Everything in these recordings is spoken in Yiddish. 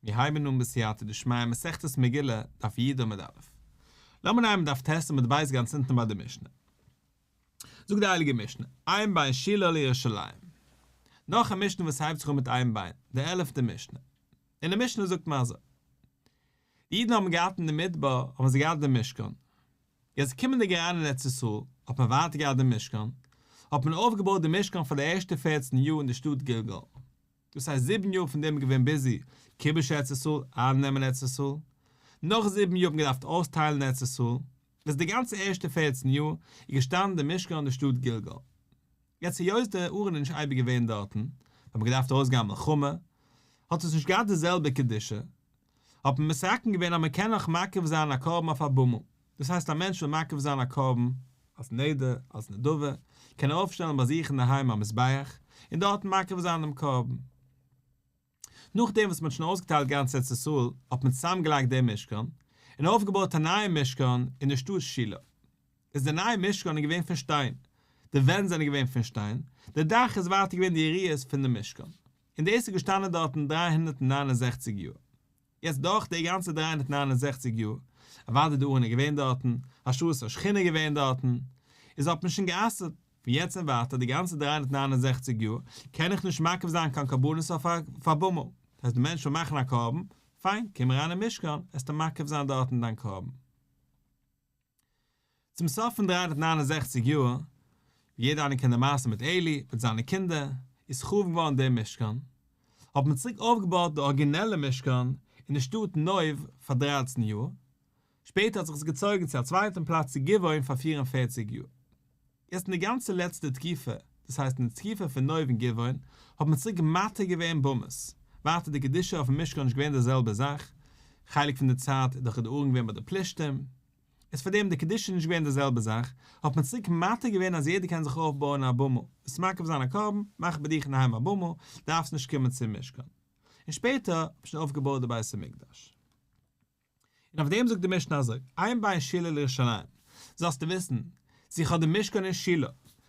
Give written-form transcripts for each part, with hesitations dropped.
מיר הייבן אן בסייעתא דשמיא מסכת מגילה, דף י עמוד א'. לאמיר נעמען דף ט' עמוד ב' גאנץ אונטן ביי די משנה. זאגט די הייליגע משנה, אין בין שילה לירושלים. נאך א משנה וואס הייבט זיך אן מיט אין בין, די עלעפטע משנה. אין די משנה זאגט מען אזוי. די אידן האבן געהאט אין די מדבר האבן זיי געהאט דעם משכן. יעצט קומענדיג אריין אין ארץ ישראל האט מען ווייטער געהאט דעם משכן, האט מען אויפגעבויט דעם משכן פאר די ערשטע פערצן יאר אין די שטאט גלגל. דאס הייסט זיבן יאר פון דעם איז געווען busy כיבוש ארץ ישראל, אייננעמען ארץ ישראל, נאך זיבן יאר האט מען געדארפט אויסטיילן ארץ ישראל, איז די גאנצע ערשטע פערצן יאר איז געשטאנען די משכן אין די שטאט גלגל. יעצט היות די ארון איז נישט אייביג געווען דארטן, האט מען געדארפט ארויסגיין מלחמה, האט עס נישט געהאט די זעלבע קדושה, האט מען מתקן געווען אז מען קען נאך מקריב זיין א קרבן אויף א במה, דאס הייסט א מענטש וויל מקריב זיין א קרבן אלס נדר, אלס נדבה, קען ער אויפשטעלן ביי זיך אינדערהיים א מזבח, און דארטן מקריב זיין דעם קרבן. נאכדעם וואס מען האט שוין אויסגעטיילט גאנץ ארץ ישראל, האט מען צוזאמגעלייגט דעם משכן, און אויפגעבויט א נייעם משכן אין די שטאט שילה. איז דער נייער משכן איז געווען פון שטיין, די ווענט זענען געווען פון שטיין, די דאך איז ווייטער געווען די יריעות פון דעם משכן. און דאס איז געשטאנען דארטן 369 יאר. יעצט דורך די גאנצע 369 יאר, אוודאי די ארון איז געווען דארטן, השראת השכינה איז געווען דארטן, איז האט מען שוין גע'אסר'ט, פון יעצט און ווייטער די גאנצע 369 יאר, קען איך נישט מקריב זיין קיין קרבנות אויף א במה. דאס הייסט די מענטש וויל מאכן א קרבן, פיין, קום אריין אין משכן, וועסטו מקריב זיין דארטן דיין קרבן. צום סוף פון 369 יאר, ווי יעדער איינער קען די מעשה מיט עלי מיט זיינע קינדער, איז חרוב געווארן דער משכן, האט מען צוריק אויפגעבויט די ארגינעלע משכן אין די שטאט נוב פאר 13 יאר, שפעטער האט זיך עס געצויגן צו א צווייטן פלאץ צו גבעון פאר 44 יאר. יעצט אין די גאנצע לעצטע תקופה, דאס הייסט אין די תקופה פון נוב און גבעון, האט מען צוריק מתיר געווען במות, ווייטער די קדושה אויפן משכן איז נישט געווען די זעלבע זאך, חלק פון די צייט איז דאך די ארון געווען ביי די פלישתים, איז פאר דעם די קדושה נישט געווען די זעלבע זאך, האט מען צוריק מתיר געווען אז יעדער קען זיך אויפבויען א במה, ווילסט מקריב זיין א קרבן, מאך ביי דיך אינדערהיים א במה, דארפסט נישט קומען צום משכן. און שפעטער האט מען שוין אויפגעבויט די בית המקדש. און אויף דעם זאגט די משנה אזוי, אין בין שילה לירושלים, זאלסטו וויסן, צו איך האב די משכן אין שילה,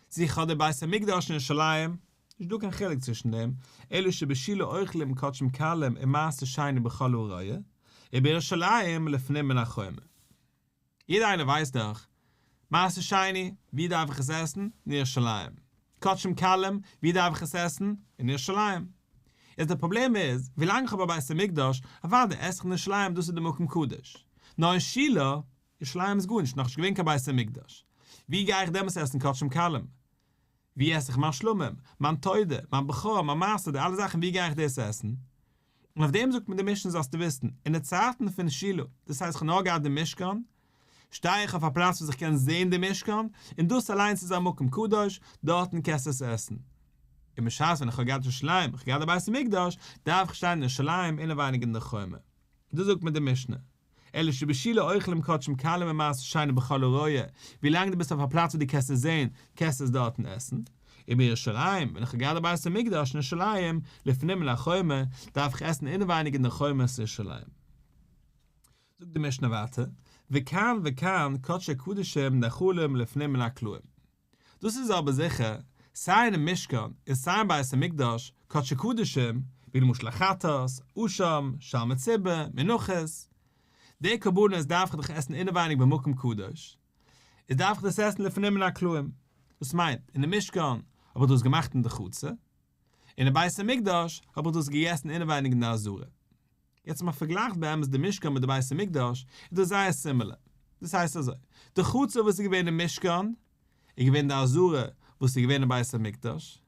צו איך האב די בית המקדש אין ירושלים, נישט דא קיין חילוק צווישן דעם, אלא שבשילה אוכלים קדשים קלים ומעשר שני בכל הרואה, ובירושלים לפנים מן החומה. יעדער איינער ווייסט דאך, מעשר שני, ווי דארף איך עס עסן? אין ירושלים. קדשים קלים, ווי דארף איך עס עסן? אין ירושלים. איז דער פראבלעם איז, ווילאנג איך האב א בית המקדש, אוודאי עס איך אין ירושלים, דאס איז די מקום קדוש. נאר אין שילה, ירושלים איז גארנישט, נאכנישט געווען קיין בית המקדש. ווי גיי איך דעמאלטס עסן קדשים קלים? ווי עס איך מיין שלמים, מיין תודה, מיין בכור, מיין מעשר, די אלע זאכן ווי גיי איך דאס עסן? און אויף דעם זאגט מיר די משנה זאלסטו וויסן, אין די צייטן פון שילה, דאס הייסט איך האב נאר געהאט די משכן, שטיי איך אויף א פלאץ וואס איך קען זען די משכן, און דאס אליינס איז א מקום קדוש, דארטן קענסטו עס עסן. און בשעת ווען איך האב געהאט ירושלים, איך האב געהאט די בית המקדש, דארף איך שטיין אין ירושלים אינעווייניג אין די חומה. דאס זאגט מיר די משנה. אלא שבשילה אוכלים קדשים קלים ומעשר שני בכל הרואה, ווילאנג דו ביסט אויף א פלאץ וואו דו קענסט עס זען, קענסטו עס דארטן עסן. ובירושלים, ווען איך האב געהאט די בית המקדש אין ירושלים, לפנים מן החומה, דארף איך עסן אינעווייניג אין די חומת ירושלים. זאגט די משנה ווייטער, וכאן וכאן קדשי קדשים נאכלים לפנים מן הקלעים. דאס איז אבער זיכער, סיי אינעם משכן און סיי אין בית המקדש, קדשי קדשים, ווי למשל א חטאת, אשם, שלמי ציבור, מנחות. די קרבנות דארף איך דאך עסן אינעווייניג במקום קדוש, איז דארף איך דאס עסן לפנים מן הקלעים. דאס מיינט, אינעם משכן האב איך דאס געמאכט אין די חצר, און אין בית המקדש האב איך דאס געגעסן אינעווייניג אין די עזרה. יעצט אז מען פארגלייכט באמת די משכן מיט די בית המקדש, איז דאס זייער similar. דאס הייסט אזוי, די חצר וואס איז געווען אין משכן, איז געווען די עזרה וואס איז געווען אין בית המקדש.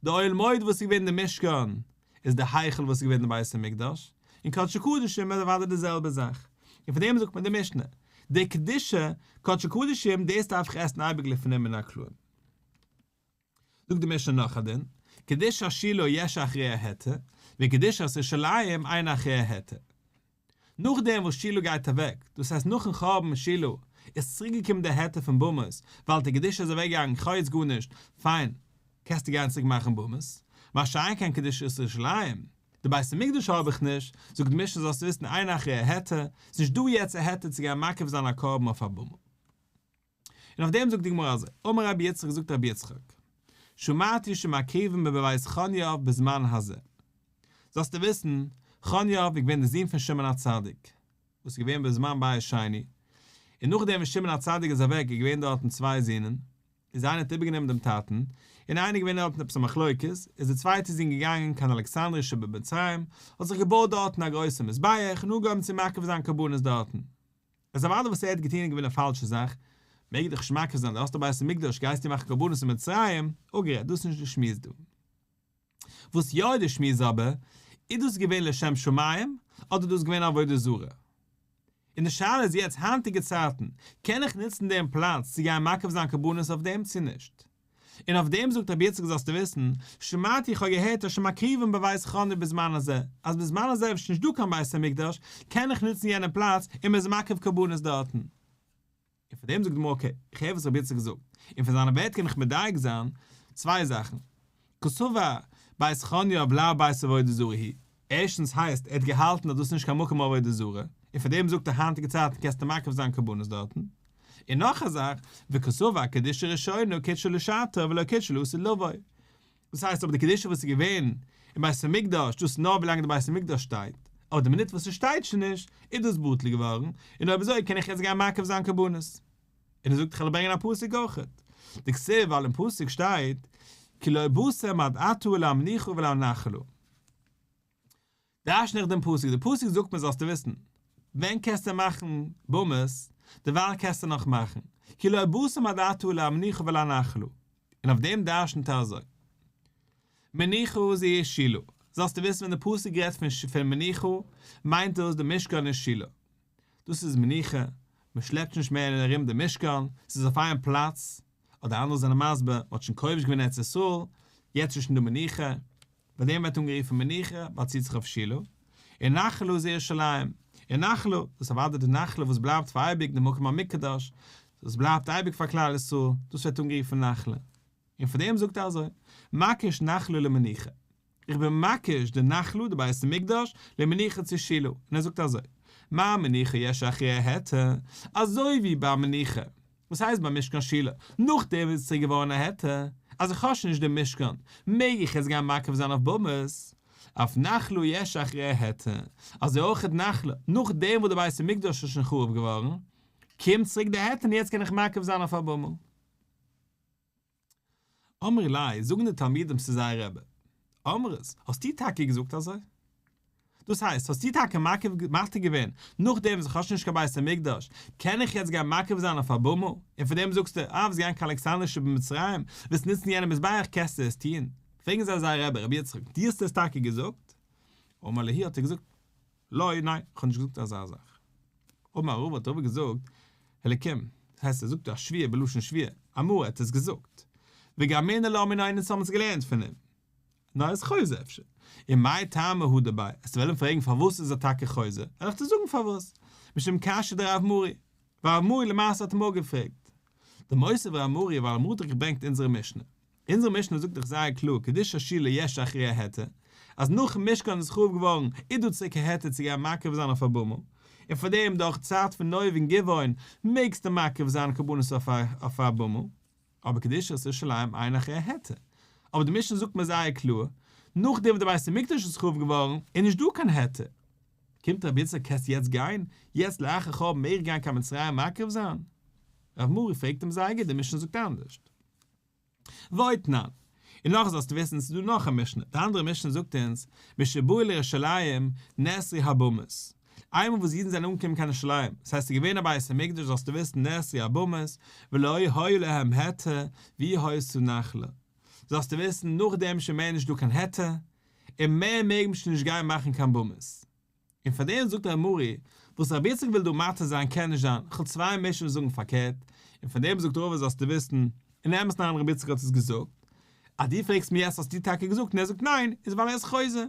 די אוהל מועד וואס איז געווען אין די משכן, איז די היכל וואס איז געווען אין בית המקדש. און קדשי קדשים איז אוודאי די זעלבע זאך. און פון דעם זאגט מען די משנה, די קדושה, קדשי קדשים, דאס דארף איך עסן אייביג לפנים מן הקלעים. זאגט די משנה נאך א דין, קדושת שילה יש אחריה היתר, וקדושת ירושלים אין אחריה היתר. נאכדעם וואס שילה גייט אוועק, דאס הייסט נאכן חורבן שילה, איז צוריק געקומען די היתר פון במות, ווייל די קדושה איז אוועק געגאנגען כ'האב יעצט גארנישט, פיין, קענסטו גיין צוריק מאכן במות, מה שאין כן קדושת ירושלים, די בית המקדש האב איך נישט, זאגט די משנה זאלסטו וויסן אין אחריה היתר, ס'נישט דא יעצט א היתר צו גיין מקריב זיין א קרבן אויף א במה. און אויף דעם זאגט די גמרא אזוי, אמר רבי יצחק זאגט רבי יצחק, שמעתי שמקריבים בבית חוניו בזמן הזה. זאלסטו וויסן, חוניו איז געווען דער זון פון שמעון הצדיק, וואס איז געווען בזמן בית שני, און נאכדעם וואס שמעון הצדיק איז אוועק איז געווען דארטן צוויי זונען, איז איינער האט איבערגענומען דעם טאטן, און איינער געווען דארטן עפעס א מחלוקת, איז דער צווייטער זון געגאנגען קיין אלכסנדריה שבמצרים, האט זיך געבויט דארטן א גרויסע מזבח און אנגעהויבן צו מקריב זיין קרבנות דארטן. איז אוודאי וואס ער האט געטון איז געווען א פאלשע זאך, מעג ער דאך נישט מקריב זיין, דו האסט א בית המקדש גייסטו מאכן קרבנות אין מצרים, אפגערעדט, דאס איז נישט די שמועס דא. וואס יא איז די שמועס אבער, איז דאס געווען לשם שמים, אדער דאס געווען עבודה זרה? און די שאלה איז יעצט היינטיגע צייטן, קען איך נוצן דעם פלאץ צו גיין מקריב זיין קרבנות אויף דעם צו נישט? און אויף דעם זאגט רבי יצחק זאלסטו וויסן, שמעתי איך האב געהערט אז שמקריבין בבית חוניו בזמן הזה, אז בזמן הזה וואס נישט דא קיין בית המקדש, קען איך נוצן יענעם פלאץ און מען איז מקריב קרבנות דארטן. און פאר דעם זאגט די גמרא okay, איך הער וואס רבי יצחק זאגט, און פון זיינע ווערטער קען איך מדייק זיין צוויי זאכן, קסבר בית חוניו לאו בית עבודה זרה הוא, ערשטנס הייסט ער האט געהאלטן אז דאס איז נישט קיין מקום עבודה זרה, און פאר דעם זאגט ער היינטיגע צייטן קענסטו מקריב זיין קרבנות דארטן, און נאך א זאך, וקסבר קדושה ראשונה קדשה לשעתה ולא קדשה לעתיד לבוא, דאס הייסט אבער די קדושה וואס איז געווען אין בית המקדש דאס איז נאר ווילאנג די בית המקדש שטייט, אבער די מינוט וואס עס שטייט שוין נישט איז דאס בטל געווארן, און אויב אזוי קען איך יעצט גיין מקריב זיין קרבנות. און ער זאגט איך וועל ברענגען א פסוק אויכעט, דכתיב ווייל אין פסוק שטייט כי לא באתם עד עתה אל המנוחה ואל הנחלה. דרש'ן איך דעם פסוק, דער פסוק זאגט מיר זאלסטו וויסן, ווען קענסטו מאכן במות, דערווייל קענסטו נאך מאכן, כי לא באתם עד עתה אל המנוחה ואל הנחלה, און אויף דעם דרש'נט ער אזוי, מנוחה זו היא שילה, זאלסטו וויסן ווען דער פסוק רעדט פון מנוחה, מיינט דאס די משכן אין שילה, דאס איז מנוחה, מען שלעפט נישט מער ארום די משכן, ס'איז אויף איין פלאץ, אדער אנדערע זענען מסביר, מען האט שוין כובש געווען ארץ ישראל, יעצט איז שוין דא מנוחה, ביי דעם ווערט אנגערופן מנוחה, באציט זיך אויף שילה, און נחלה איז ירושלים, און נחלה, דאס איז אוודאי די נחלה וואס בלייבט פאר אייביג די מקום המקדש, דאס בלייבט אייביג פאר כלל ישראל, דאס ווערט אנגערופן נחלה. און פאר דעם זאגט ער אזוי, מקיש נחלה למנוחה, איך בין מקיש די נחלה, די בית המקדש, למנוחה צו שילה, און ער זאגט אזוי, מה מנוחה יש אחריה היתר, אזוי ווי ביי מנוחה, וואס הייסט ביי משכן שילה? נאכדעם איז עס צוריק געווארן א היתר, אז איך האב שוין נישט דעם משכן, מעג איך יעצט גיין מקריב זיין אויף במות? אף נחלה יש אחריה היתר, אזוי אויך נחלה, נאכדעם וואס די בית המקדש איז שוין חרוב געווארן, קומט צוריק די היתר און יעצט קען איך מקריב זיין אויף א במה. אמרי ליה, זאגן די תלמידים צו זייער רבי, אמרת, האסטו טאקע געזאגט אזוי? דאס הייסט, האסטו טאקע מתיר געווען, נאכדעם וואס איך האב שוין נישט קיין בית המקדש, קען איך יעצט גיין מקריב זיין אויף א במה? און פאר דעם זאגסטו, אה, וועסט גיין קיין אלכסנדריה שבמצרים, וועסט נוצן יענעם מזבח, קענסטו עס טון? פרעגן זיי זייער רבי, רבי יצחק, דו האסט עס טאקע געזאגט? אמר להו, האט ער געזאגט, לא, ניין, איך האב נישט געזאגט אזא זאך. אמר רבא האט רבא געזאגט, האלקים, דאס הייסט ער זאגט א שבועה בלשון שבועה, אמרה ער האט עס געזאגט, וגמרינן לה מיניה אונז האבן עס געלערנט פון אים. נאר ער איז חוזר אפשר. ומאי טעמא הדר ביה, עסט וועלן פרעגן פארוואס איז ער טאקע חוזר, וועל איך דיר זאגן פארוואס, משום קשיא דרב מרי, ווייל רב מרי למעשה האט אים אויך געפרעגט. דמותיב רב מרי ווייל רב מרי האט דאך געברענגט אונזערע משנה. אונזער משנה זאגט דאך זייער קלאר קדושת שילה יש אחריה היתר, אז נאכן משכן איז חרוב געווארן איז דא צוריק א היתר צו גיין מקריב זיין אויף א במה, און פאר דעם דורך צייט פון נוב און גבעון מעגסטו מקריב זיין קרבנות אויף א במה, אבער קדושת ירושלים אין אחריה היתר. אבער די משנה זאגט מיר זייער קלאר, נאכדעם וואס די בית המקדש איז חרוב געווארן איז נישט דא קיין היתר. קומט רבי יצחק קענסט יעצט גיין, יעצט לאחר חורבן מעג איך גיין קיין מצרים מקריב זיין? רב מרי פרעגט אים זייער גוט די משנה זאגט אנדערשט. ועוד תנן. און נאך זאלסטו וויסן ס'איז דא נאך א משנה, די אנדערע משנה זאגט אונז, משבאו לירושלים נאסרו הבמות. איינמאל וואס אידן זענען אנגעקומען קיין ירושלים, דאס הייסט ס'איז געווען א בית המקדש זאלסטו וויסן נאסרו הבמות, ולא היה להם היתר, והיא היתה נחלה. זאלסטו וויסן נאכדעם איז שוין מער נישט דא קיין היתר, און מער מעג מען שוין נישט גיין מאכן קיין במות. און פאר דעם זאגט ר' מרי, וואס רבי יצחק וויל דא מתיר זיין קען נישט זיין, כ'האב צוויי משניות וואס זאגן פארקערט, און פאר דעם זאגט רבא זאלסטו וויסן, אין אמת ניין רבי יצחק האט עס געזאגט, אז דו פרעגסט מיר יעצט האסטו טאקע געזאגט און ער זאגט ניין, איז ווייל ער איז חוזר.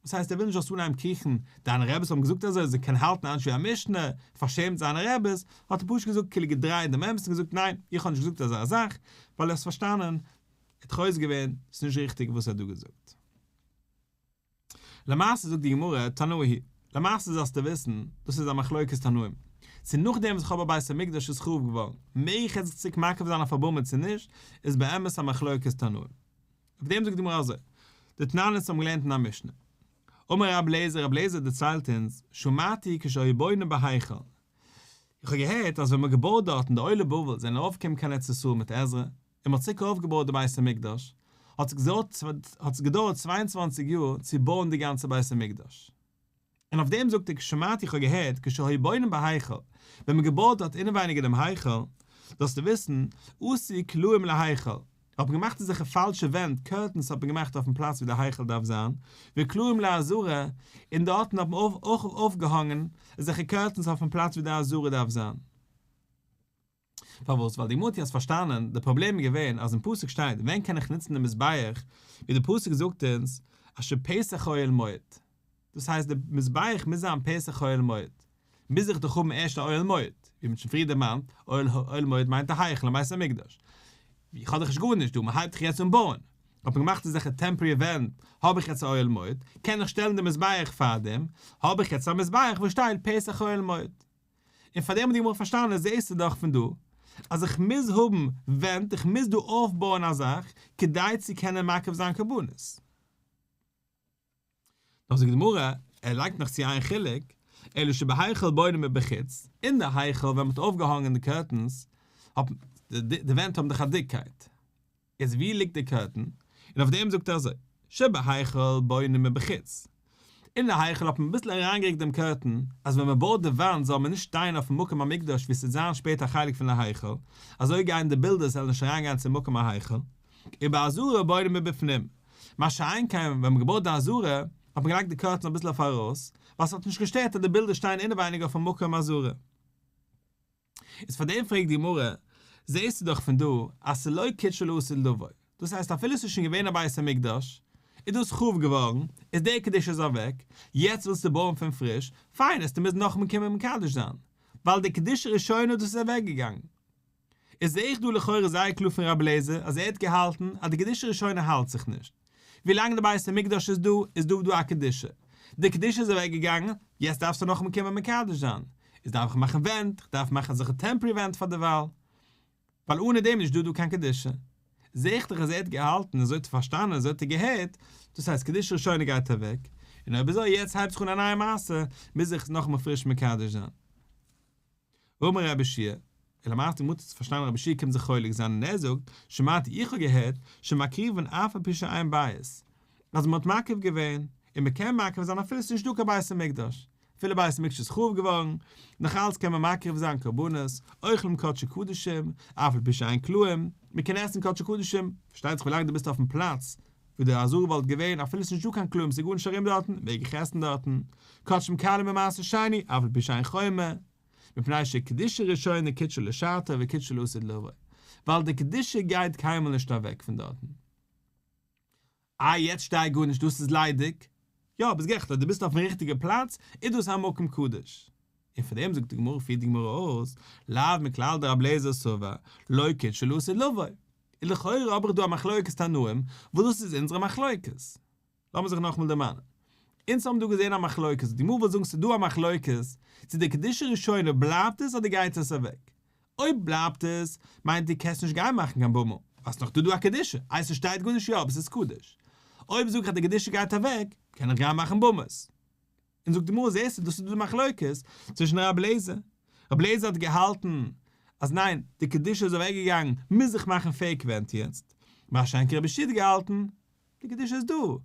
וואס הייסט ער וויל נישט זאלסט אנהייבן קריכן, דיינע רעבעס האבן געזאגט אזוי, זיי קענען האלטן אנדערש ווי א משנה, פארשעמט זיינע רעבעס, האט ער פשוט געזאגט כאילו געדרייט דעם אמת און געזאגט ניין, איך האב נישט געזאגט אזא זאך, ווייל ער האט פארשטאנען, ער האט חוזר געווען, ס'איז נישט ריכטיג וואס ער האט דא געזאגט. למעשה זאגט די גמרא, תנאי היא, למעשה זאלסטו וויסן, דאס איז א מחלוקת תנאים, צו נאכדעם וואס איך האב א בית המקדש איז חרוב געווארן, מעג איך יעצט צוריק מקריב זיין אויף א במה צו נישט, איז באמת א מחלוקת תנאים. אויף דעם זאגט די גמרא אזוי, דתנן אונז האבן געלערנט אין א משנה. אמר רבי אליעזר, רבי אליעזר דערציילט אונז, שמעתי כשהיו בונים בהיכל, איך האב געהערט אז ווען מ'האט געבויט דארטן די עולי בבל זענען ארויפגעקומען קיין ארץ ישראל מיט עזרא, און מ'האט צוריק אויפגעבויט די בית המקדש, האט עס געדויערט 22 יאר צו בויען די גאנצע בית המקדש. און אויף דעם זאגט ער שמעתי איך האב געהערט כשהיו בונים בהיכל, ווען מ'האט געבויט דארט אינעווייניג אינעם היכל, זאלסטו וויסן, עשו קלעים להיכל, האט מען געמאכט אזעלכע פאלשע ווענט, curtains האט מען געמאכט אויפן פלאץ ווי די היכל דארף זיין, וקלעים לעזרה, און דארטן האט מען אויך אויפגעהאנגען אזעלכע curtains אויפן פלאץ ווי די עזרה דארף זיין. פארוואס? ווייל די גמרא האט יעצט פארשטאנען, די פראבלעם איז געווען אז אין פסוק שטייט ווען קען איך נוצן די מזבח, ווי די פסוק זאגט אונז אשר פתח אוהל מועד, דאס הייסט די מזבח מוז זיין פתח אוהל מועד, מוז איך דאך האבן ערשט א אוהל מועד, ווי מ'האט שוין פריער דערמאנט, אוהל מועד מיינט א היכל אין בית המקדש, איך האב דאך נישט גארנישט דא, מ'הייבט דאך יעצט אן בויען, האט מען געמאכט אזעלכע temporary ווענט, האב איך יעצט א אוהל מועד, קען איך שטעלן די מזבח פארדעם, האב איך יעצט א מזבח וואס שטייט פתח אוהל מועד. און פאר דעם האט די גמרא פארשטאנען, זעסטו דאך פון דא אז איך מוז האבן ווענט, איך מוז דא אויפבויען א זאך כדי צו קענען מקריב זיין קרבנות. נאך זאגט די גמרא, ער לייגט נאך צו איין חילוק, אלא שבהיכל בונים מבחוץ, אין די היכל ווען מען האט אויפגעהאנגען די curtains, האט די ווענט האבן דאך א דיקקייט, איז ווי ליגט די curtain? און אויף דעם זאגט ער אזוי, שבהיכל בונים מבחוץ. אין די היכל האט מען אביסל אריינגעריקט דעם curtain, אז ווען מען בויט די וואנט זאל מען נישט שטיין אויפן מקום המקדש ווי ס'וועט זיין שפעטער א חלק פון די היכל, אזוי גייען די בילדערס וועלן נישט אריינגיין צום מקום ההיכל. ובעזרה בונים מבפנים. מה שאין כן ווען מען האט געבויט די עזרה, האט מען געלייגט די curtain אביסל אויף ארויס, ווייל ס'האט נישט געשטערט אז די בילדער שטייען אינעווייניג אויפן מקום עזרה. איז פאר דעם פרעגט די גמרא, זעסטו דאך פון דא אז ס'לא קדשה לעתיד לבוא, דאס הייסט אפילו ס'איז שוין געווען א בית המקדש, איז דאס חרוב געווארן, איז די קדושה איז אוועק, יעצט ווילסטו בויען פון פריש, פיין עסטו מוזן נאכאמאל קומען מקדש זיין, ווייל די קדושה ראשונה דאס איז אוועק געגאנגען. איז זעה איך דא לכאורה זייער קלאר פון רבי אליעזר אז ער האט געהאלטן אז די קדושה ראשונה האלט זיך נישט. ווילאנג די בית המקדש איז דא, איז דא דא א קדושה. די קדושה איז אוועק געגאנגען, יעצט דארפסטו נאכאמאל קומען מקדש זיין. איז דארף איך מאכן ווענט, איך דארף מאכן אזעלכע temporary ווענט פאר דערווייל. ווייל אנע דעם איז נישט דא דא קיין קדושה. זעה איך דאך אז ער האט געהאלטן, אזוי האט ער פארשטאנען, אזוי האט ער געהערט, דאס הייסט קדושה ראשונה גייט אוועק, און אויב אזוי יעצט הייבט זיך אן א נייע מעשה, מוז איך נאכאמאל פריש מקדש זיין. אמר רבי יהושע, און למעשה מוטשעט צו פארשטיין רבי יהושע קומט זיך חולק זיין און ער זאגט, שמעתי איך האב געהערט, שמקריבין אף על פי שאין בית, אז מען האט מקריב געווען, און מען קען מקריב זיין אפילו עס איז נישט דא קיין בית המקדש, אפילו בית המקדש איז חרוב געווארן, נאך אלץ קען מען מקריב זיין קרבנות, אוכלים קדשי קדשים, אף על פי שאין קלעים, מען קען עסן קדשי קדשים, פארשטייט זיך ווילאנג דו ביסט אויפן פלאץ וואו די עזרה וואלט געווען, אפילו עס איז נישט דא קיין קלעים, עס איז גארנישט ארום דארטן, מעג איך עסן דארטן, קדשים קלים במעשר שני, אף על פי שאין חומה. מפני שקדושה ראשונה קדשה לשעתה וקדשה לעתיד לבוא, ווייל די קדושה גייט קיינמאל נישט אוועק פון דארטן. איי יעצט שטייט גארנישט דאס איז ליידיג? יא ביסט גערעכט אז דו ביסט אויפן ריכטיגע פלאץ איז דאס א מקום קדוש. און פאר דעם זאגט די גמרא פירט די גמרא אויס לאו מכלל דרבי אליעזר סבר לא קדשה לעתיד לבוא. און לכאורה האב איך דא א מחלוקת תנאים וואס דאס איז אונזערע מחלוקת. לאמיר זיך נאכאמאל דערמאנען. אונז האבן דא געזען א מחלוקת, די גמרא וויל זאגן ס'איז דא א מחלוקת צו די קדושה ראשונה בלייבט עס אדער גייט עס אוועק. אויב בלייבט עס, מיינט דו קענסט נישט גיין מאכן קיין במה, ווייל ס'נאך דא דא א קדושה, איי ס'שטייט גארנישט יא אבער ס'איז קדוש. אויב זאג איך אז די קדושה גייט אוועק, קען איך גיין מאכן במות. און זאגט די גמרא זעסטו דאס איז דא די מחלוקת צווישן רבי אליעזר, רבי אליעזר האט געהאלטן אז ניין די קדושה איז אוועק געגאנגען מוז איך מאכן fake ווענט יעצט, מה שאין כן רבי יהושע האט געהאלטן די קדושה איז דא, און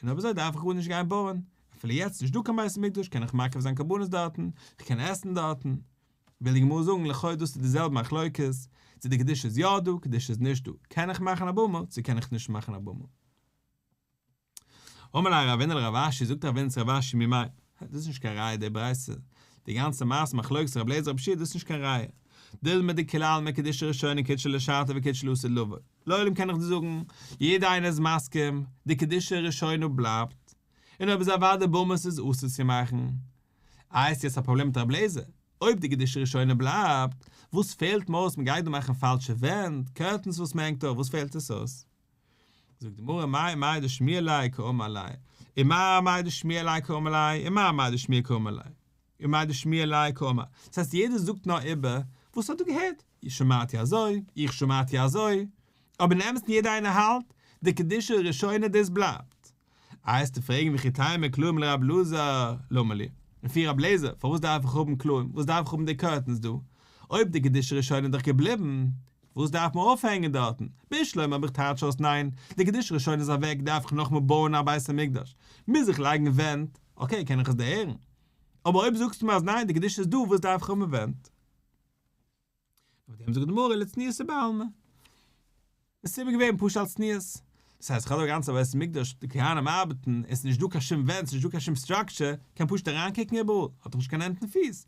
אויב אזוי דארף איך גארנישט גיין בויען, אפילו יעצט נישט דא קיין בית המקדש קען איך מקריב זיין קרבנות דארטן, איך קען עסן דארטן, וויל די גמרא זאגן לכאו' דאס איז די זעלבע מחלוקת, צו די קדושה איז יא דא, קדושה איז נישט דא, קען איך מאכן א במה, צו קען איך נישט מאכן א במה. אמר ליה רבינא לרב אשי, זאגט רבינא צו רב אשי ממאי, דאס איז נישט קיין ראיה די ברייתא, די גאנצע מעשה מחלוקת רבי אליעזר רבי יהושע דאס איז נישט קיין ראיה, דילמא דכולי עלמא קדושה ראשונה קדשה לשעתה וקדשה לעתיד לבוא, לעולם קען איך דיר זאגן, יעדער איינער איז מסכים, די קדושה ראשונה בלייבט, און אויב איז אוודאי במות איז אסור צו מאכן. איי האסט יעצט א פראבלעם מיט רבי אליעזר? אויב די קדושה ראשונה בלייבט, וואס פעלט מיר אויס מ'גייט דא מאכן פאלשע ווענט, curtains וואס מ'הענגט אויף, וואס פעלט עס אויס? זאגט די גמרא מאי מאי דשמיע ליה קאמר ליה, ומר מאי דשמיע ליה קאמר ליה, ומר מאי דשמיע קאמר ליה, ומאי דשמיע ליה קאמר, דאס הייסט יעדער זאגט נאר איבער וואס האט דא געהערט, איך שמעתי אזוי, איך שמעתי אזוי, אבער אין אמת'ן יעדער איינער האלט, די קדושה ראשונה דאס בלייבט. איי וועסטו פרעגן וכי תימא קלעים לר' אלעזר למה לי, לפי ר' אליעזר, פארוואס דארף איך האבן קלעים, וואס דארף איך האבן די קורטענס דא, אויב די קדושה ראשונה איז דאך געבליבן, וואס דארף מען אויפהענגען דארטן, בשלמא אויב איך טייטש אויס ניין, די קדושה ראשונה איז אוועק דארף איך נאכאמאל בויען א בית המקדש, מוז איך לייגן ווענט, אקעי קען איך עס דערהערן, אבער אויב זאגסטו מיר אז ניין די קדושה איז דא וואס דארף איך האבן ווענט? אויף דעם זאגט די גמרא לצניעותא בעלמא. די סיבה איז געווען פשוט אלס צניעות. דאס הייסט איך האב דא א גאנצע בית המקדש, די כהנים ארבעטן, עס איז נישט דא קיין שום ווענט, עס איז נישט דא קיין שום סטראקטשער, קען פשוט אריינקוקן איבעראל, האט דאך נישט קיין הענט און פיס.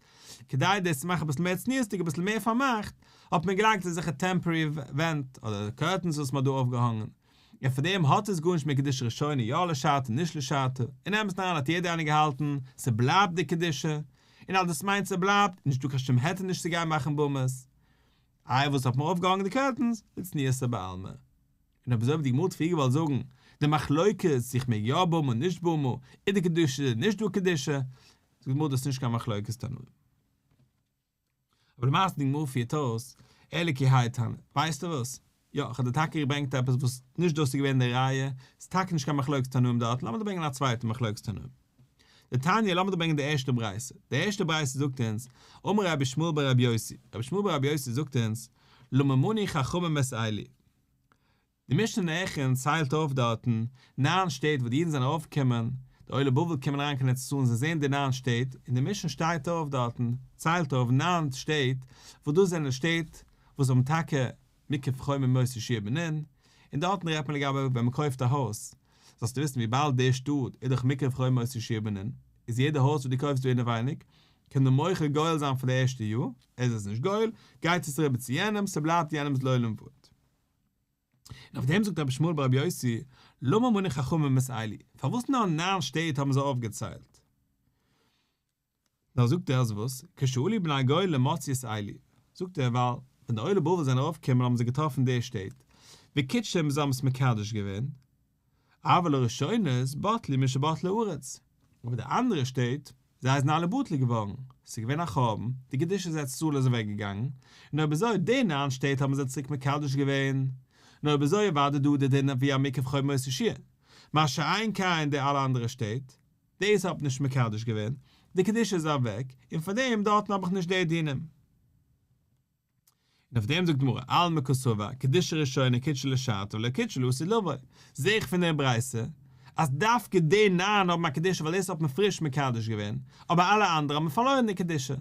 כדי דאס צו מאכן אביסל מער צניעות'דיג, אביסל מער פארמאכט, האט מען געלייגט אזעלכע טעמפארערי ווענט אדער קורטענס וואס מען האט דא אויפגעהאנגען. און פאר דעם האט עס גארנישט מיט קדושה ראשונה יא לשעתה נישט לשעתה, אין אמת'ן אריין האט יעדער איינער געהאלטן ס'בלייבט די קדושה, און אז דאס מיינט ס'בלייבט, איז נישטא קיין שום היתר נישט צו גיין מאכן במות. איי וואס האט מען אויפגעהאנגען די קורטענס? לצניעותא בעלמא. און אויב אזוי ווי די גמרא האט פריער געוואלט זאגן די מחלוקת צו איך מעג יא במה נישט במה, איז דא קדושה נישט דא קדושה, זאגט די גמרא דאס איז נישט קיין מחלוקת תנאים. אבער למעשה די גמרא פירט אויס, אלא כי האי תנא, ווייסטו וואס? יא, איך האב דיר טאקע געברענגט עפעס וואס נישט דאס איז געווען די ראיה, ס'איז טאקע נישט קיין מחלוקת תנאים דארט, לאמיר דיר ברענגען א צווייטע מחלוקת תנאים. דתניא, לאמיר דיר ברענגען די ערשטע ברייתא. די ערשטע ברייתא זאגט אונז, אמר רבי ישמעאל בר רבי יוסי, רבי ישמעאל בר רבי יוסי זאגט אונז, למה מנו חכמים את אלו? די משנה אין ערכין ציילט אויף דארטן ניין שטעט וואו די אידן זענען ארויפגעקומען, די עולי בבל קומען אריין קיין ארץ ישראל און זיי זעען די ניין שטעט, און די משנה שטייט אויף דארטן, ציילט אויף ניין שטעט, וואס דאס זענען שטעט וואס האבן טאקע מוקף חומה מימות יהושע בן נון, און דארטן רעדט מען לגבי ווען מען קויפט א הויז, זאלסטו וויסן וויבאלד די שטאט איז דאך מוקף חומה מימות יהושע בן נון, איז יעדע הויז וואס דו קויפסט דא אינעווייניג, קען דער מוכר גואל זיין פאר די ערשטע יאר, ער איז עס נישט גואל, גייט עס אריבער צו יענעם, ס'בלייבט יענעמ'ס לעולם ועד. און אויף דעם זאגט רבי ישמעאל ברבי יוסי, למה מנו חכמים את אלו, פארוואס נאר ניין שטעט האבן זיי אויפגעציילט? נאר זאגט ער אז וואס, כשעלו בני הגולה מצאו את אלו, זאגט ער ווייל ווען די עולי בבל זענען ארויפגעקומען האבן זיי געטראפן די שטעט, וקידשום זיי האבן עס מקדש געווען, אבל הראשונות בטלו משבטלה הארץ, אבער די אנדערע שטעט, זיי זענען אלע בטל געווארן, ס'איז געווען א חורבן, די קדושת ארץ ישראל איז אוועק געגאנגען, און אויב אזוי די ניין שטעט האבן זיי צוריק מקדש געווען, און אויב אזוי אוודאי דא די דין ווי א מוקף חומה מימות יהושע, מה שאין כן די אלע אנדערע שטעט, דאס האט מען נישט מקדש געווען, די קדושה איז אוועק, און פארדעם דארטן האב איך נישט די דינים. און אויף דעם זאגט די גמרא, אלמא קסבר, קדושה ראשונה קידשה לשעתה ולא קידשה לעתיד לבוא, זעה איך פון דער ברייתא אז דווקא די ניין האבן א קדושה ווייל דאס האט מען פריש מקדש געווען, אבער אלע אנדערע האבן פארלוירן די קדושה.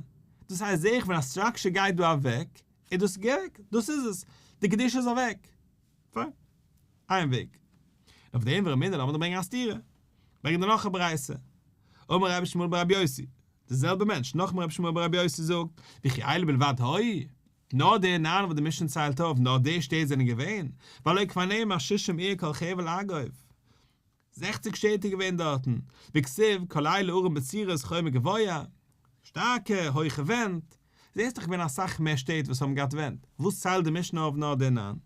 דאס הייסט זעה איך ווען א סטראקשער גייט דא אוועק, איז דאס אוועק, דאס איז עס, די קדושה איז אוועק. פיין. איין וועג. און אויף דעם ורמינהו לאמיר דיר ברענגען א סתירה. ברענגט ער נאך א ברייתא. אמר רבי ישמעאל ברבי יוסי, דער זעלבער מענטש, נאכאמאל רבי ישמעאל ברבי יוסי זאגט, וכי אלו בלבד היו, נאר די ניין וואס די משנה ציילט אויף, נאר די שטעט זענען געווען, והלא כבר נאמר שישים עיר כל חבל ארגוב. זעכציג שטעט איז געווען דארטן, וכתיב כל אלה ערים בצורות חומה גבוה, שטארקע, הויכע ווענט, זעסט דאך געווען אסאך מער שטעט וואס האבן געהאט ווענט, וואס ציילט די משנה אויף נאר די ניין?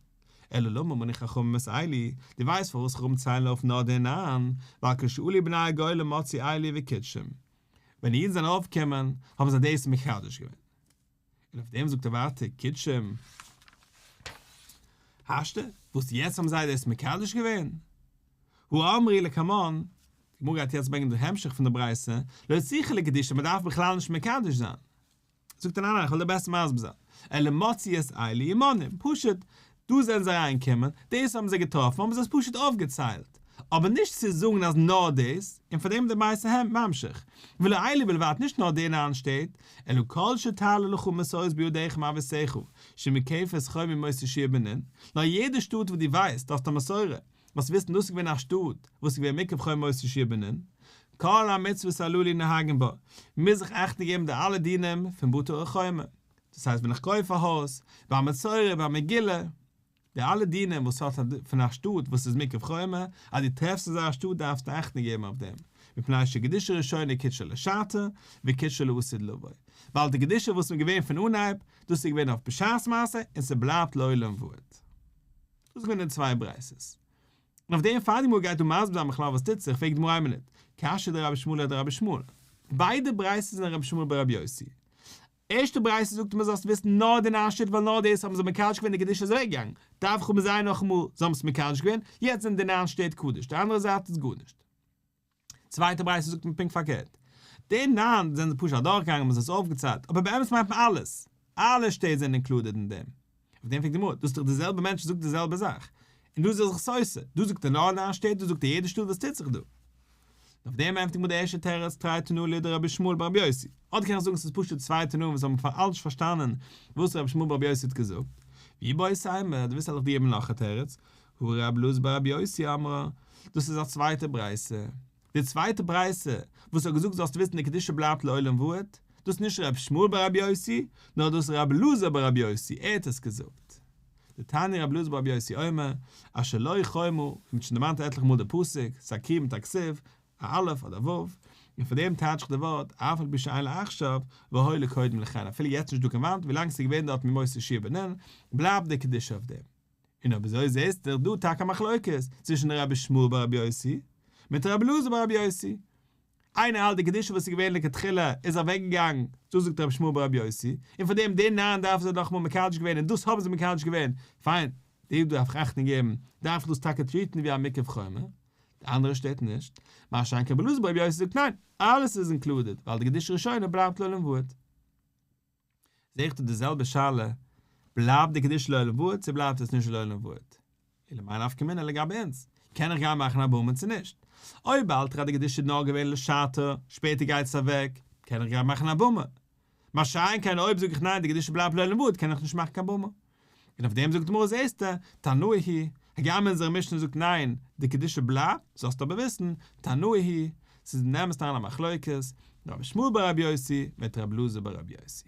אלא למה מנו חכמים את אלו, דו ווייסט פארוואס חכמים ציילן אויף נאר די ניין? ווייל כשעלו בני הגולה מצאו אלו וקידשום. ווען די אידן זענען ארויפגעקומען האבן זיי דאס מקדש געווען. און אויף דעם זאגט ער ווייטער קידשום השתא, וואס יעצט האבן זיי דאס מקדש געווען? הא אמרי לקמן, די גמרא גייט יעצט ברענגען די המשך פון די ברייתא, לא צריכא לקדושי, מען דארף בכלל נישט מקדש זיין. זאגט ער ניין ניין איך וועל דיר בעסער מסביר זיין, אלא מצאו את אלו ומנאום, פשוט, דא זענען זיי אריינגעקומען, דאס האבן זיי געטראפן האבן זיי עס פשוט אויפגעציילט, אבער נישט צו זאגן אז נאר דאס, און פאר דעם איז די ברייתא ממשיך, ולא אלו בלבד נישט נאר די ניין שטעט, אלא כל שתעלה לך מסורת בידך מאבותיך, שמוקפת חומה מימות יהושע בן נון, נאר יעדע שטאט וואס דו ווייסט, דו האסט א מסורה, זאלסט וויסן דאס איז געווען א שטאט וואס איז געווען מוקף חומה מימות יהושע בן נון, כל המצוות הללו נוהגין בה, מוז איך אכטונג געבן די אלע דינים פון בתי ערי חומה, דאס הייסט ווען איך קויף א הויז, ביי מצורע, ביי מגולה, די אלע דינים וואס האט פון א שטאט וואס איז מוקף חומה, אז דו טרעפסט אזא שטאט דארפסטו אכטונג געבן אויף דעם, מפני שקדושה ראשונה קידשה לשעתה, וקידשה לעתיד לבוא, ווייל די קדושה וואס איז געווען פון אנהייב, דאס איז געווען אויף בשעת מעשה און ס'בלייבט לעולם ועד. דאס איז געווען די צוויי ברייתות. און אויף דעם פאר די גמרא גייט דא מסביר זיין בכלל וואס טוט זיך, פרעגט די גמרא איין מינוט, קשיא דרבי ישמעאל אדרבי ישמעאל? ביידע ברייתות זענען רבי ישמעאל ברבי יוסי. ערשטע ברייתא זאגט מען זאלסט וויסן נאר די ניין שטעט ווייל נאר דאס האבן זיי מקדש געווען די קדושה איז אוועק געגאנגען, דארף איך האבן זיי נאכאמאל, זיי האבן עס מקדש געווען, יעצט זענען די ניין שטעט קדוש, די אנדערע זייט איז גארנישט. צווייטע ברייתא זאגט מען פונקט פארקערט. די ניין זענען זיי פשוט אדורכגעגאנגען און עס אויפגעציילט, אבער באמת מיינט מען אלעס. אלע שטעט זענען אינקלודעד אין דעם. אויף דעם פרעגט די גמרא, דאס איז דאך די זעלבע מענטש וואס זאגט די זעלבע זאך. און דא איז ער זיך סותר, דא זאגט ער נאר ניין שטעט, דא זאגט ער יעדע שטאט, וואס טוט זיך דא? און אויף דעם ענטפערט די גמרא די ערשטע תירוץ, תרי תנאי לדרבי ישמעאל ברבי יוסי. אדער קען איך זאגן ס'איז פשוט צוויי תנאים וואס האבן פאלש פארשטאנען וואס רבי ישמעאל ברבי יוסי האט געזאגט. ואיבעית אימא, דו ווילסט וועל איך דיר געבן נאך א תירוץ, הא רבי אלעזר ברבי יוסי אמרה, דאס איז א צווייטע ברייתא. די צווייטע ברייתא וואס האט געזאגט זאלסטו וויסן די קדושה בלייבט לעולם ועד, דאס איז נישט רבי ישמעאל ברבי יוסי, נאר דאס איז רבי אלעזר ברבי יוסי, ער האט עס געזאגט. דתניא רבי אלעזר ברבי יוסי אומר, אשר לו חומה, ווי מ'האט שוין דערמאנט עטליכע מאל די פסוק, ס'איז א קרי מיט א כתיב, א א' אדער א ו', און פאר דעם טייטש איך די ווארט, אף על פי שאין לה עכשיו, והיו לקודם לכן, אפילו יעצט נישט דא קיין וואנט, ווילאנג ס'איז געווען דארט מימות יהושע בן נון, בלייבט די קדושה אויף דעם. און אויב אזוי זעסטו דאך דא טאקע א מחלוקת צווישן רבי ישמעאל ברבי יוסי מיט רבי אלעזר ברבי יוסי. איינער האלט די קדושה וואס איז געווען לכתחילה איז אוועק געגאנגען, דאס זאגט רבי ישמעאל ברבי יוסי, און פאר דעם די ניין דארפן זיי נאכאמאל מקדש געווען און דאס האבן זיי מקדש געווען, פיין, דא דארף איך אכטונג געבן, דארף איך דאס טאקע טריטן ווי א מוקף חומה, די אנדערע שטעט נישט, מה שאין כן רבי אלעזר ברבי יוסי זאגט ניין, אלעס איז אינקלודעד, ווייל די קדושה ראשונה בלייבט לעולם ועד. זעה איך דא די זעלבע שאלה, בלייבט די קדושה לעולם ועד צו בלייבט עס נישט לעולם ועד? אלא מאי נפקא מינה לגבי אונז, קען איך גיין מאכן א במה צו נישט? אויב האלט איך אז די קדושה איז נאר געווען לשעתה, שפעטער גייט עס אוועק, קען איך גיין מאכן א במה. מה שאין כן אויב זאג איך ניין די קדושה בלייבט לעולם ועד קען איך נישט מאכן קיין במה. און אויף דעם זאגט די גמרא זעסטו, תנאי היא, הגם אונזערע משנה זאגט ניין, די קדושה בלייבט, זאלסטו אבער וויסן, תנאי היא, ס'איז אין אמת'ן א מחלוקת, רבי ישמעאל ברבי יוסי מיט רבי אלעזר ברבי יוסי.